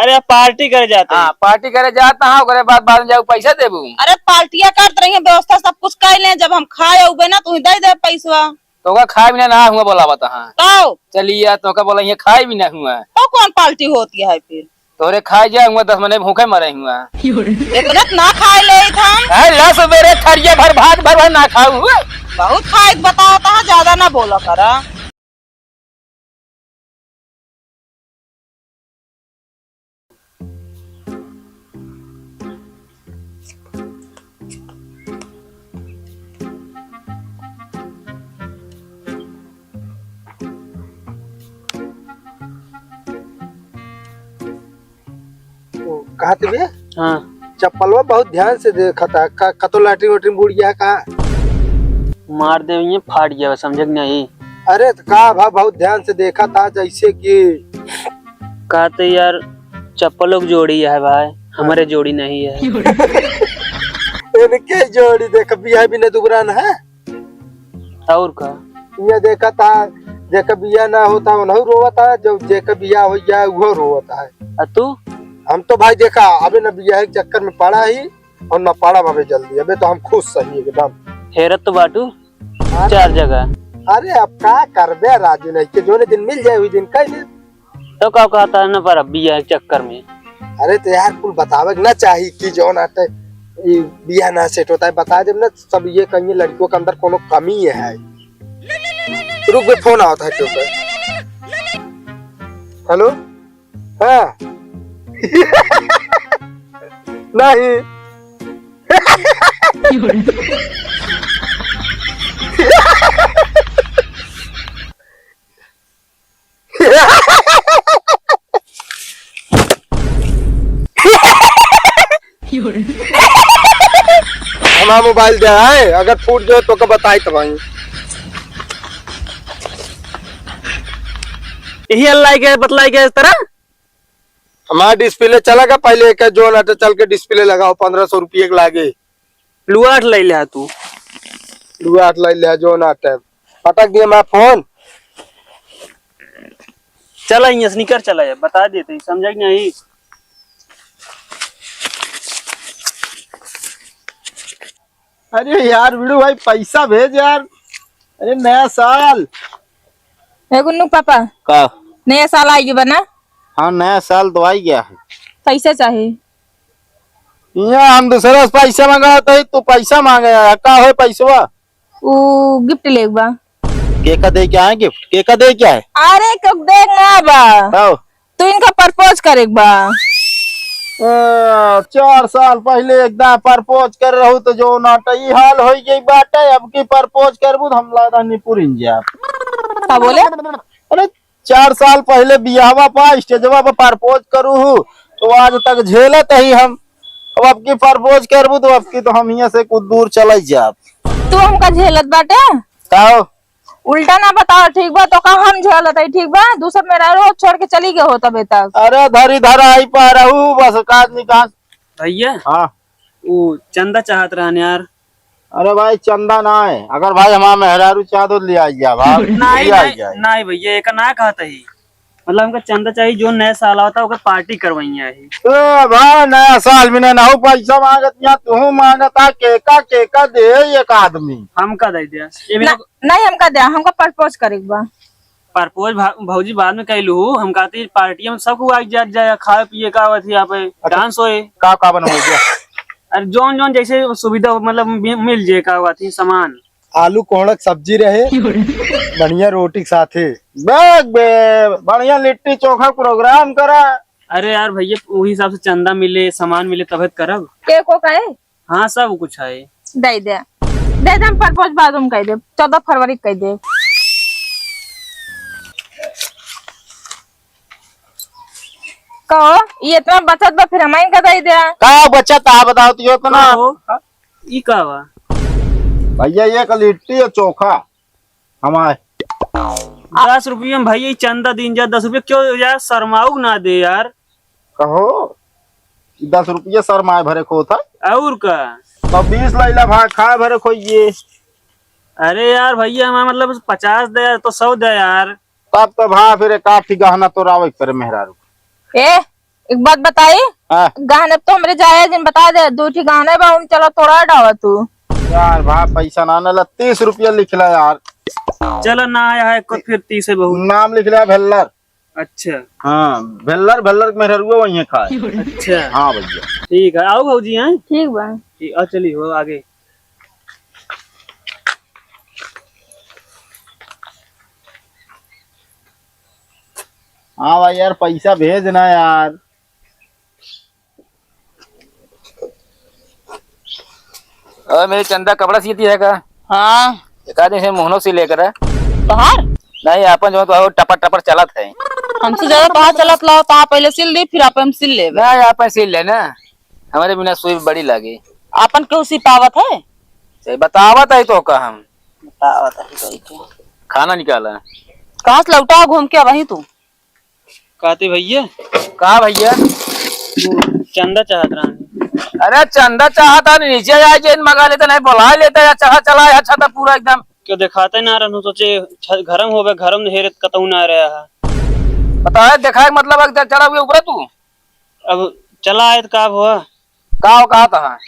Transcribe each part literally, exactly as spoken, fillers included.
अरे, पार्टी करे जात है। हाँ, पार्टी करे जात है, ओकरे बाद, बाद में जाऊ पैसा देबू। अरे, पार्टिया करत रही, व्यवस्था सब कुछ कर ले, जब हम खाए उबे ना, तू ही दे दे पैसवा। तो ओका खाए बिना ना हुआ बोलावत है। तो? चलिए, तो ओका बोला, ये खाए भी ना हुआ। तो कौन पार्टी होती है फिर? तोहरे खाए जाए हुआ, दस मने भूखे मरे हुआ। इतना ना खाए ले था। है, ला सुबेरे थरिया भर भात भर भर ना खाऊ हुआ। बहुत खाए के बताओ तो, ज्यादा ना बोला करा। ओ, कहत बे? हाँ। चप्पलवा बहुत ध्यान से देखा था, का, कतो लैट्रिन वैट्रिन बुड़ गया है का? मार दे, ये फाट गया, समझे कि नहीं? अरे, तो का भा, बहुत ध्यान से देखा था, जैसे कि का तो यार, चप्पलों की जोड़ी है भाई, हमारे जोड़ी नहीं है। इनके जोड़ी देख, बिया भी न दुबरान है। और का? ये देखा था, जेकर बिया ना होता, उन्हों रोवत है, जब जेकर बिया हो जाए, वो रोवत है। आ तू? हम तो भाई देखा, अबे न बिया के चक्कर में पड़ा ही, और न पड़ा बाबे जल्दी, अबे तो हम खुश सही एकदम। हेरत तो बाटू अरे, चार जगह। अरे, अब का करबे राजू, नहीं के जोने दिन मिल जाए, वही दिन कह ले। तो का कहता है ना पर बिया के चक्कर में। अरे, तो यार, कुल बतावे के ना चाही कि जौन आटे, ई बिया ना सेट होता है, बता देब ना, सब ये कहिए लड़कियों के अंदर कोनो कमी है। रुक बे, फोन आवत है, चुप है। हेलो? हाँ। नहीं। हमारा मोबाइल दे आए, अगर फूट जाए तो का बताई तब आई। यही अल्लाह के बतलाई के इस तरह। हमारा डिस्प्ले चला गया, पहले एक जोन आटे चल के डिस्प्ले लगाओ, पन्द्रह सौ रुपये के लागे। लुआट ले ले तू। लुआट ले ले जोन आटे। पटक दिया मैं फोन। चला, यहाँ से निकर चला है, बता देते हैं, समझा कि नहीं? अरे यार, बिड़ू भाई, पैसा भेज यार। अरे, नया साल। ए गुन्नू पापा। का? नया साल आई गया बा ना? हाँ, नया साल तो आई गया है। पैसा चाही। यहाँ हम दूसरा से पैसा मंगावत है, तू पैसा मांगे है, का होय पैसवा? ऊ गिफ्ट लेक बा। केका दे के आए गिफ्ट? केका दे के आए? अरे, केहू देख ना बा। आओ। तू इनका प्रपोज करेक बा। ए, चार साल पहले एक दा प्रपोज कर रहू तो जो नाटई हाल होई गई बाटे, अब की प्रपोज करबू तो हम लादा निपुरिन जाब। का बोले? अरे, चार साल पहले बियाहवा पा स्टेजवा पर प्रपोज करू हूँ, तो आज तक झेलत ही हम। अब अब की प्रपोज करबू तो अब की तो हम हियाँ से कुछ दूर चले जाब। तू हमका झेलत बाटे? का हो? उल्टा ना बताओ, ठीक बा? तो का हम झेलत है, ठीक बा? दूसर मेहरारू छोड़ के चली गए हो तबे तक। अरे धरी धरा आई पा रहू, बस काज निकाज। भैया, हाँ। वो चंदा चाहत रहन यार। अरे भाई, चंदा ना है, अगर भाई हमारा मेहरारू चाह दो, ले आई जा भाई, नहीं, ले आई नहीं, जाए। नहीं भैया, एक ना कहत ही, मतलब हमका चंदा चाहिए, जो नया साल आवता ओकर पार्टी करवाई है। ए भाई, नया साल में ना हो पैसा मांगत, यहाँ तू मांगता, केका केका दे एक आदमी। हमका दे दिया। ये ना, बिना नहीं, हमका दे, हमका प्रपोज करे के बा। प्रपोज भा-, भौजी बाद में कैलू, हम कहती पार्टी में सब कोई आ जात जाए, खाए पिए का आवत यहाँ पे अच्छा। डांस होए। का का बनवाई दिया? अरे जौन जौन जैसे सुविधा हो, मतलब मि-, मिल जाए का आवत ही सामान। आलू कोहड़ा के सब्जी रहे, बढ़िया रोटी के साथे। बे, बे, बढ़िया लिट्टी चोखा प्रोग्राम करा। अरे यार भैया, वही हिसाब से चंदा मिले, सामान मिले, तबे त करब। केक ओक है? हाँ, सब कुछ है। दे दे, दे दे, हम प्रपोज बाद में कह दे, चौदह फरवरी के कह दे। कहो, ये इतना बचत बा, फिर हमारे का दे दे। का बचत आ बताओ तो इतना? कहो, ई का बा? भैया, ये कल लिट्टी और चोखा हमारे। दस रुपये में भैया, ई चंदा दीन जा, दस रुपये क्यों यार, शर्माऊ ना दे यार। कहो, ई दस रुपये शर्माए भरे खोत है। और का? तो बीस लैला भा खाए भरे खोइए। अरे यार भैया, हमारे मतलब पचास दे यार, तो सौ दे यार। तब तो भा फिर एक आठ ही गहना तो रावे के परे मेहरारू। ए, एक बात बताई, हाँ। गहने तो हमरे जाए जिन बता दे, दो ठी गहने बा, उन चला तोड़ा डावा तू। यार भा, पैसा ना, ना ला, तीस रुपया लिख ला यार। चला ना आया है को, फिर तीस है बहुत। नाम लिख ला भेल्लर। अच्छा। हाँ, भेल्लर, भेल्लर के मेहररुआ वहीं खाए। अच्छा। हाँ भैया। ठीक है, आओ भौजी, हैं? ठीक बा। ठीक, आओ चली हो आगे। हाँ भाई यार, पैसा भेज ना यार। अरे मेरी चंदा कपड़ा सीती है का? हाँ। एक आदमी से मोहनो सी लेकर है। तोहार? नहीं, आपन जो तो टपर टपर चलत है। हमसे ज्यादा तोहार चलत लाओ, तो आप पहले सिल दी, फिर आप हम सिल लेबे। नहीं, आपन सिल ले ना, हमारे बिना सुई बड़ी लागी। आपन केहू सिपावत है? सही बतावत है तो का हम। बतावत है तो का। खाना निकाला। कहाँ से लौटा घूम के वहीं तू? काती भैया। का भैया? वो चंदा चाहत रहन। अरे चंदा चाहत है, नीचे आ जाए, मगा लेते नहीं, बुला लेते या चढ़ा चला या छता पूरा एकदम। क्यों दिखाते ना रहनु, सोचे छ-, घरम होवे, घरम हेरे कतऊ ना रहा है। पता है, देखा है मतलब, अगर चढ़ा हुए ऊपर तू। अब चला आए तो का हुआ? का हो, कहा था?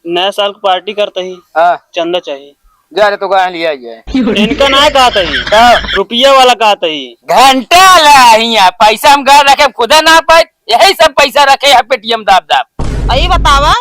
नया साल की पार्टी करते ही हाँ। चंदा चाहिए। जा रे, तो कहाँ लिया जाए? इनका ना कहता ही। का? रुपया वाला कहता ही। घंटा ला हिया, पैसा हम घर रखे, खुदे ना पाए, यही सब पैसा रखे है पेटीएम दाब दाब। अई बतावा,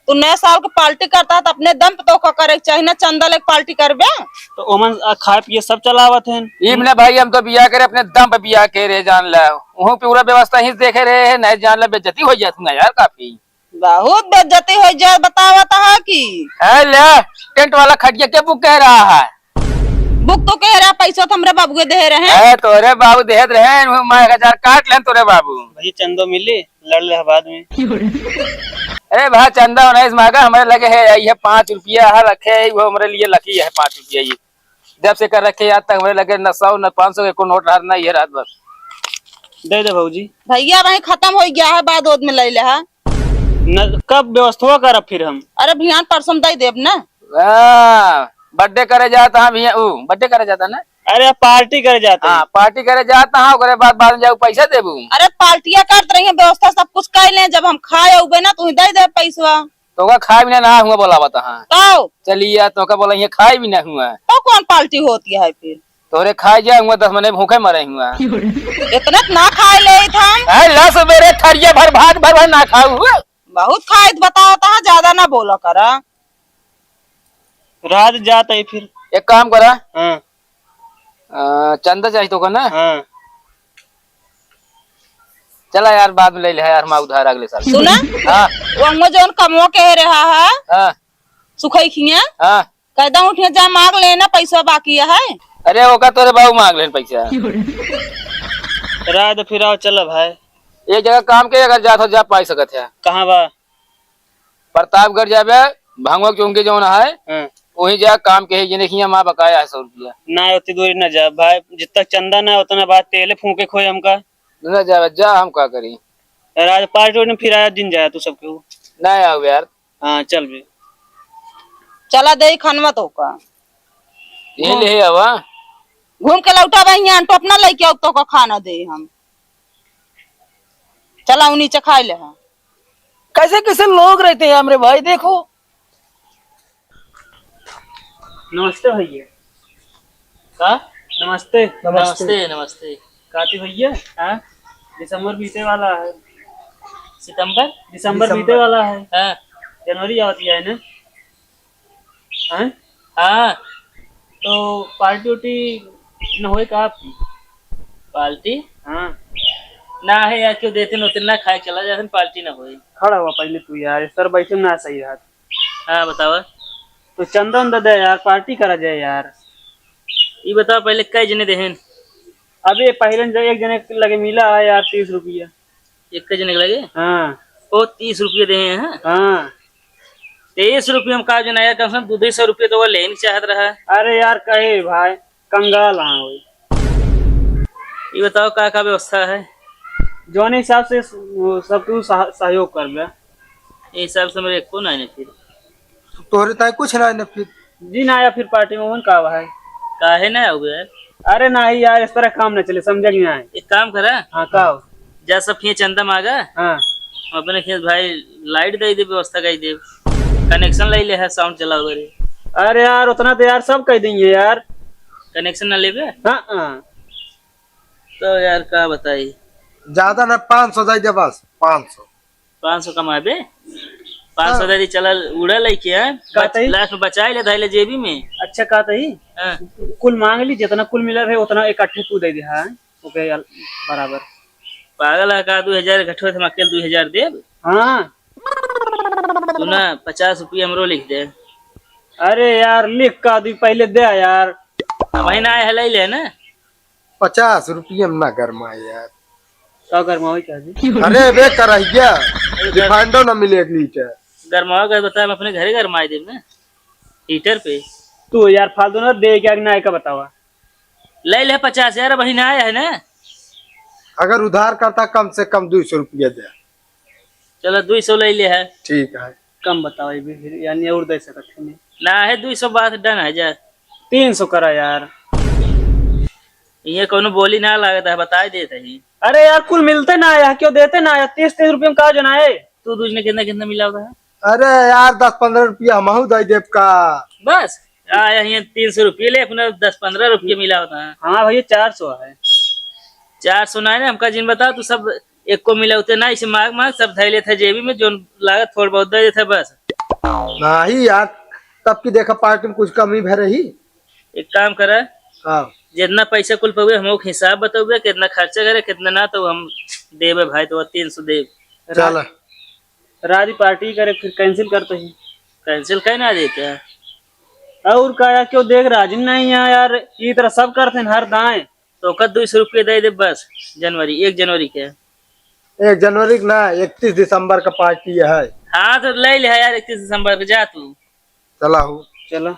तू नया साल की पार्टी करता है तो अपने दम पे तो का करे के चाहिए ना, चंदा लेके पार्टी करबे? तो ओमन आ, खाए पिए सब चलावत हैं। ई मने भाई, हम तो बिया करे अपने दम पे बिया के रे, जान ला। वहू पूरा व्यवस्था ही देखे रहे हैं, नहीं जान ला, बेइज्जती हो जात ना यार काफी। बहुत बेइज्जती हो जाए, बतावत है कि। ए, ले, टेंट वाला खटिया के बुक कह रहा है? बुक तो कह रहा, पैसा तो हमरे बाबूए दे रहे हैं। ए, तोरे बाबू देत रहे, वो मैं एक हजार काट लेन तोरे बाबू। भाई चंदो मिली, लड़ ले बाद में। अरे भाई चंदा नहीं मांगा, हमारे लगे है, ये पाँच रुपया है, रखे है, वो हमारे लिए लकी है पाँच रुपया ये। जब से कर रखे आज तक हमरे लगे न सौ न पाँच सौ एको नोट रहत ना, ये रहत बस। दे दे भौजी। भैया भाई खत्म हो गया है, बाद ओद में ले ले है। न, कब व्यवस्था करब फिर हम? अरे बिहान परसों दे देब ना। हाँ, बर्थडे करे जाता हाँ भैया, ऊ बर्थडे करे जाता ना। अरे पार्टी करे जाते हाँ, हैं। पार्टी करे जाता हाँ, ओकरे बाद बाद में जाऊ पैसा देबू। अरे पार्टिया करत रही है, व्यवस्था सब कुछ कर ले, जब हम खाए उबे ना तू दे दे पैसवा। तोका खाए बिना ना हुआ बोलावत हाँ। काओ? चलिए, तोका बोला ये खाए बिना हुआ। तो कौन पार्टी होती है फिर? तोरे खाए जाए हुआ, दस मने भूखे मरे हुआ। इतना तो ना खाए ले था। ए, ला सुबेरे थरिया भर भात भर भर ना खाऊ हुआ। बहुत खाए तो बताओ तो ज्यादा ना बोला करा। रात जात है फिर। एक काम करा। हाँ। अ, चंदा चाहिए तोका ना? हाँ। चला यार, बाद में ले ले यार, हम उधार अगले साल। सुना? हाँ। वो हमो जौन कमवा कह रहा है, हाँ। सुखई खिया, हाँ। कहता उठिया जा मांग लेना, पैसा बाकी है। अरे, ओका तोरे बाबू मांग लेन पैसा। रात फिर आओ, चला भाई। एक जगह काम के, अगर जात हो, जा पाई सकत है। कहाँ बा? प्रतापगढ़ जाबे, भंगवा चौकी जौन है, हाँ। वहीं जा काम के है, ये देखिए, माँ बकाया है सौ रुपया। ना, उतनी दूरी ना जा भाई, जितना चंदा ना, उतना बात तेले फूके खोए हमका। ना जाबे, जा, हम का करी? यार, आज पार्टी वार्टी में फिर आया दिन जाया तू सबके वो। ना आओ यार। हाँ, चल बे। चला दे खानवा तो का। ये ले आवा। घूम के लौटा बा, यहाँ टोपना लेके आओ तो का खाना दे हम। चला, उ नीचे खाए ले, हाँ। कैसे कैसे लोग रहते हैं हमरे भाई, देखो। नमस्ते भैया। का? नमस्ते। नमस्ते। नमस्ते, नमस्ते। काती भैया? हाँ? दिसंबर बीते वाला है। सितंबर? दिसंबर दिसंबर। बीते वाला है। हाँ। जनवरी आवत है ना? हैं? हाँ। तो पार्टी उर्टी न होए का आपकी? पार्टी? हाँ। ना है यार, क्यों देते न उतने ना खाए चला जाते, पार्टी ना होए। खड़ा हुआ पहले तू यार, इस तरह बैठे ना सही रहत। हाँ, बतावा। तो चंदा उंदा दे यार, पार्टी करा जाए यार। ई बतावा पहले कै जने देहेन? अबे पहले जो एक जने के लगे मिला है यार, तीस रुपया। एक जने के लगे? हाँ। ओ, तीस रुपया देहे हैं? हाँ। तीस रुपया में का जनाया, कम से कम दो ढाई सौ रुपया तो वो लेन चाहत रहा। अरे यार, कहे भाई, कंगाल हाँ होई। ये बताओ, का, का व्यवस्था है? जौन हिसाब से स-, सब तू सह-, सहयोग कर बे। ये हिसाब से मेरे एको ना है फिर। तोहरे ताई कुछ ना है फिर। जी ना आया फिर पार्टी में, उन का है? काहे ना आओगे यार? अरे नहीं यार, इस तरह काम ना चले, समझे कि नहीं? एक काम करा। हाँ, का हो? जा सब खिए चंदा मांगा। हाँ। हम अपने खिए भाई लाइट दे दे, व्यवस्था कर दे, कनेक्शन ले ले है, साउंड चलाओ रे। अरे यार, उतना तो यार सब कह देंगे यार। कनेक्शन ना लेबे? हाँ, हाँ। तो यार का बताई, ज्यादा ना, पाँच सौ दे दे बस, पाँच सौ। पाँच सौ कमाबे? पाँच सौ हाँ। दे दी, चला उड़ा लेके, हैं? का बच-, तही? लास्ट में बचाए ले, धइले जेबी में। अच्छा, का तही? हाँ। कुल मांग ली, जितना कुल मिला रहे उतना इकट्ठे तू दे दे, हाँ? ओके, यार, बराबर। पागल है का? दू हजार घटवे थे, हम अकेले दू हजार देब? हाँ। तू ना पचास रुपया हमरो लिख दे। अरे यार, लिख का दी, पहले दे यार। अब वही ना आए है, ले ले ना। पचास रुपया में ना गरमाए यार। का गरमावे का जी? अरे बे करहिया, अरे गर- रिफाइंडो ना मिले एक लीटर। गरमावे का बता, हम अपने घरे गरमाए देब ना, हीटर पे। तू यार फालतू ना दे, क्या ना आए का बतावा। ले ले पचास हजार, वही ना आया है ना। अगर उधार करता, कम से कम दो सौ रुपया दे। चलो, दो सौ ले ले है। ठीक है। कम बताओ, ये भी फिर यानी और दे सकत है नहीं। ना है, दो सौ बात डन है जा। तीन सौ करा यार। ये कोनो बोली ना लागत है, बताई देत ही। अरे यार, कुल मिलते ना आया, क्यों देते ना आया? तीस, तीस रुपये में का जना है? तू दूज ने कितना, कितना मिला होता है? अरे यार, दस पन्द्रह रुपया हमहू दे देब का? बस, आ, यहाँ तीन सौ रुपये ले, अपना दस पन्द्रह रुपये मिला होता है। हाँ भैया, चार सौ है। चार सौ ना है ना, हमका जिन बता, तू सब एको मिला होते ना, इसे मांग मांग सब धै लेते जेबी में, जो लागत थोड़ बहुत दे देते बस। नहीं यार, तब की देखा पार्टी में कुछ कमी भे रही। एक काम करा, हाँ। जितना पैसा कुल पवे, हम ओक हिसाब बतौबे, कितना खर्चा करे, कितना ना, तो हम देबे भाई, तो तीन सौ देब। चल। राजी पार्टी करे, फिर कैंसिल करते ही। कैंसिल कहीं ना देते हैं। और का यार, क्यों देख राजी नहीं है यार, ये तरह सब करते हैं हर दाएं। तो ओकर दो सौ रुपये दे दे बस, जनवरी, एक जनवरी के। एक जनवरी के ना, इकतीस दिसंबर का पार्टी है। हाँ, तो ले ले यार, इकतीस दिसंबर के जा तू। चला हो। चला।